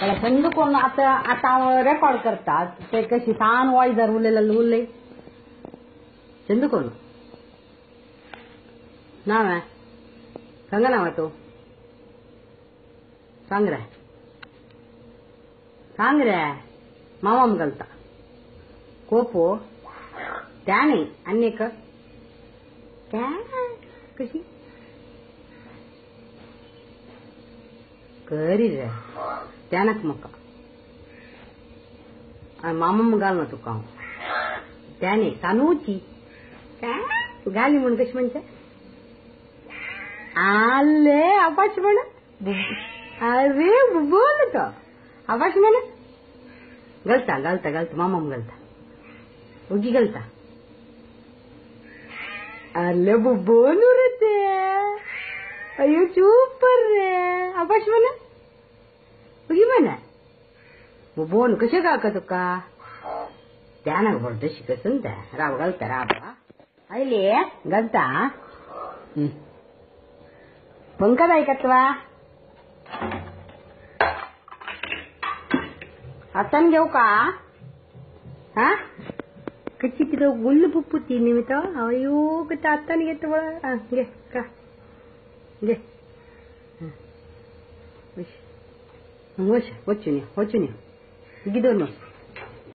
त्याला कोण आता आता रेकॉर्ड करतात ते कशी सान वॉयजर उरलेलं उरले. चंदू कोण नाव आहे? सांगा नाव आहे तो. सांग रे, सांग रे. मामाम घालता कोपो त्या नाही आणि एक त्या कशी करी रे त्यानक मका मामा घाल ना तुका त्याने सानूची गाली म्हण कशी म्हणते आले आपाश म्हण. अरे बोल तो आपाश म्हण. घालता घालता घालता मामा घालता उगी घालता. अरे बुब्बोन रे ते. अयो चूपर रे. आपाश म्हण उगी म्हण. बोन कशें का तुका त्यानाक बोलता शिकसून त्या राब घालता राब आयले घालता. पंखा जाय का तुला? हातान घेऊ का? हा कशी तिथं गुल्ल पुप्पू निमित्त. अयो कधी हातान घेत घे का घे. वच वचून वचून गिदोन.